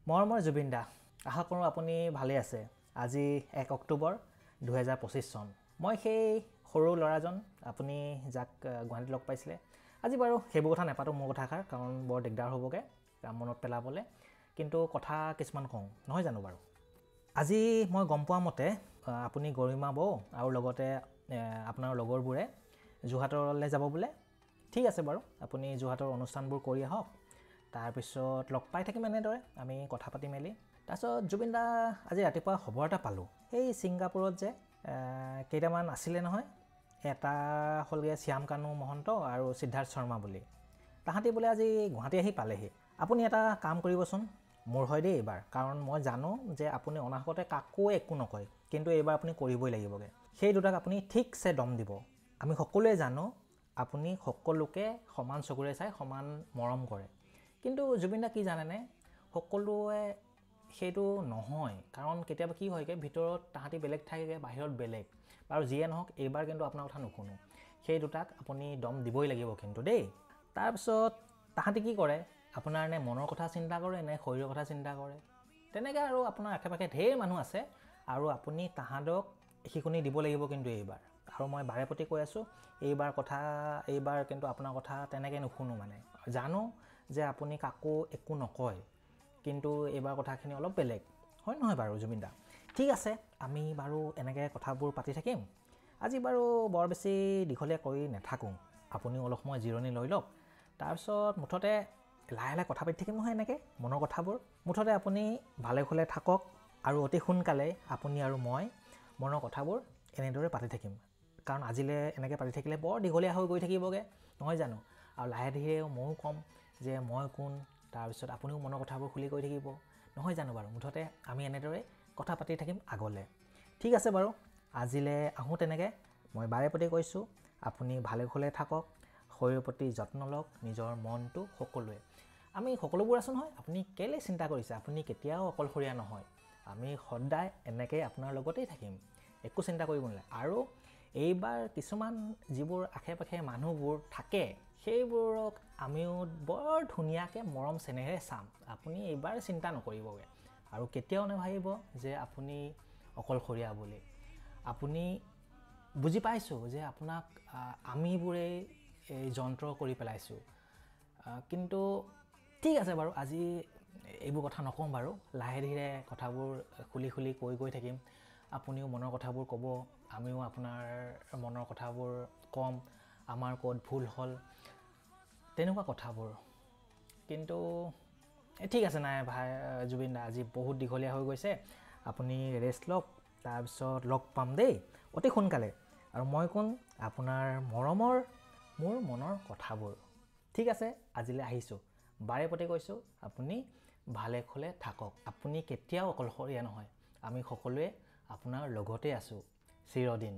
মৰমৰ জুবিন দা, আশা কৰোঁ আপুনি ভালে আছে। আজি 1 অক্টোবৰ 2025 চন। মই সেই সৰু ল'ৰাজন, আপুনি যাক গুৱাহাটীত লগ পাইছিলে। আজি বাৰু সেইবোৰ কথা নাপাতোঁ মোৰ কথাষাৰ, কাৰণ বৰ দিগদাৰ হ'বগৈ মনত পেলাবলৈ। কিন্তু কথা কিছুমান কওঁ, নহয় জানো বাৰু? আজি মই গম পোৱা মতে আপুনি গৰিমা বৌ আৰু লগতে আপোনাৰ লগৰবোৰে যোৰহাটলৈ যাব বোলে। ঠিক আছে বাৰু, আপুনি যোৰহাটৰ অনুষ্ঠানবোৰ কৰি আহক, তাৰপিছত লগ পাই থাকিম এনেদৰে আমি কথা পাতি মেলি। তাৰপিছত জুবিন দা, আজি ৰাতিপুৱা খবৰ এটা পালোঁ। সেই ছিংগাপুৰত যে কেইটামান আছিলে নহয়, এটা হ'লগৈ শ্যাম কানু মহন্ত আৰু সিদ্ধাৰ্থ শৰ্মা বুলি, তাহাঁতি বোলে আজি গুৱাহাটী আহি পালেহি। আপুনি এটা কাম কৰিবচোন মোৰ হয় দেই এইবাৰ, কাৰণ মই জানো যে আপুনি অনাহকতে কাকো একো নকয়, কিন্তু এইবাৰ আপুনি কৰিবই লাগিবগৈ। সেই দুটাক আপুনি ঠিকছে দম দিব। আমি সকলোৱে জানো আপুনি সকলোকে সমান চকুৰে চাই সমান মৰম কৰে, কিন্তু জুবিন দা কি জানেনে, সকলোৱে সেইটো নহয়। কাৰণ কেতিয়াবা কি হয়গৈ, ভিতৰত তাহাঁতি বেলেগ থাকেগৈ, বাহিৰত বেলেগ। বাৰু যিয়ে নহওক, এইবাৰ কিন্তু আপোনাৰ কথা নুশুনো। সেই দুটাক আপুনি দম দিবই লাগিব কিন্তু দেই। তাৰপিছত তাহাঁতি কি কৰে, আপোনাৰ নে মনৰ কথা চিন্তা কৰে নে শৰীৰৰ কথা চিন্তা কৰে, তেনেকৈ আৰু আপোনাৰ আশে পাশে ঢেৰ মানুহ আছে আৰু আপুনি তাহাঁতক শিকনি দিব লাগিব কিন্তু এইবাৰ। আৰু মই বাৰে প্ৰতি কৈ আছোঁ, এইবাৰ কিন্তু আপোনাৰ কথা তেনেকৈ নুশুনো। মানে জানো যে আপুনি কাকো একো নকয়, কিন্তু এইবাৰ কথাখিনি অলপ বেলেগ হয় নহয় বাৰু জুবিন দা? ঠিক আছে, আমি বাৰু এনেকৈ কথাবোৰ পাতি থাকিম। আজি বাৰু বৰ বেছি দীঘলীয়া কৰি নাথাকোঁ, আপুনিও অলপ সময় জিৰণি লৈ লওক। তাৰপিছত মুঠতে লাহে লাহে কথা পাতি থাকিম নহয় এনেকৈ মনৰ কথাবোৰ। মুঠতে আপুনি ভালে কুশলে থাকক আৰু অতি সোনকালে আপুনি আৰু মই মনৰ কথাবোৰ এনেদৰে পাতি থাকিম। কাৰণ আজিলৈ এনেকৈ পাতি থাকিলে বৰ দীঘলীয়া হৈ গৈ থাকিবগৈ, নহয় জানো? আৰু লাহে ধীৰে ময়ো ক'ম যে মই কোন, তাৰপিছত আপুনিও মনৰ কথাবোৰ খুলি কৈ থাকিব, নহয় জানো বাৰু? মুঠতে আমি এনেদৰে কথা পাতি থাকিম আগলৈ। ঠিক আছে বাৰু, আজিলৈ আহোঁ তেনেকৈ। মই বাৰে প্ৰতি কৈছোঁ, আপুনি ভালে কুশলে থাকক, শৰীৰৰ প্ৰতি যত্ন লওক, নিজৰ মনটো সকলোৱে। আমি সকলোবোৰ আছোঁ নহয়, আপুনি কেলৈ চিন্তা কৰিছে? আপুনি কেতিয়াও অকলশৰীয়া নহয়, আমি সদায় এনেকৈ আপোনাৰ লগতেই থাকিম, একো চিন্তা কৰিব নালাগে। আৰু এইবাৰ কিছুমান যিবোৰ আশে পাশে মানুহবোৰ থাকে, সেইবোৰক আমিও বৰ ধুনীয়াকৈ মৰম চেনেহেৰে চাম। আপুনি এইবাৰ চিন্তা নকৰিবগৈ আৰু কেতিয়াও নাভাবিব যে আপুনি অকলশৰীয়া বুলি। আপুনি বুজি পাইছোঁ যে আপোনাক আমিবোৰেই এই যন্ত্ৰ কৰি পেলাইছোঁ, কিন্তু ঠিক আছে বাৰু, আজি এইবোৰ কথা নকওঁ বাৰু, লাহে ধীৰে কথাবোৰ খুলি খুলি কৈ গৈ থাকিম। আপুনিও মনৰ কথাবোৰ ক'ব, আমিও আপোনাৰ মনৰ কথাবোৰ ক'ম, আমাৰ ক'ত ভুল হ'ল, তেনেকুৱা কথাবোৰ। কিন্তু ঠিক আছে, নাই ভাই জুবিন দা, আজি বহুত দীঘলীয়া হৈ গৈছে, আপুনি ৰেষ্ট লওক, তাৰপিছত লগ পাম দেই অতি সোনকালে। আৰু মই কোন, আপোনাৰ মৰমৰ মোৰ মনৰ কথাবোৰ। ঠিক আছে, আজিলৈ আহিছোঁ। বাৰে প্ৰতি কৈছোঁ, আপুনি ভালে কুশলে থাকক, আপুনি কেতিয়াও অকলশৰীয়া নহয়, আমি সকলোৱে আপোনাৰ লগতে আছোঁ চিৰদিন।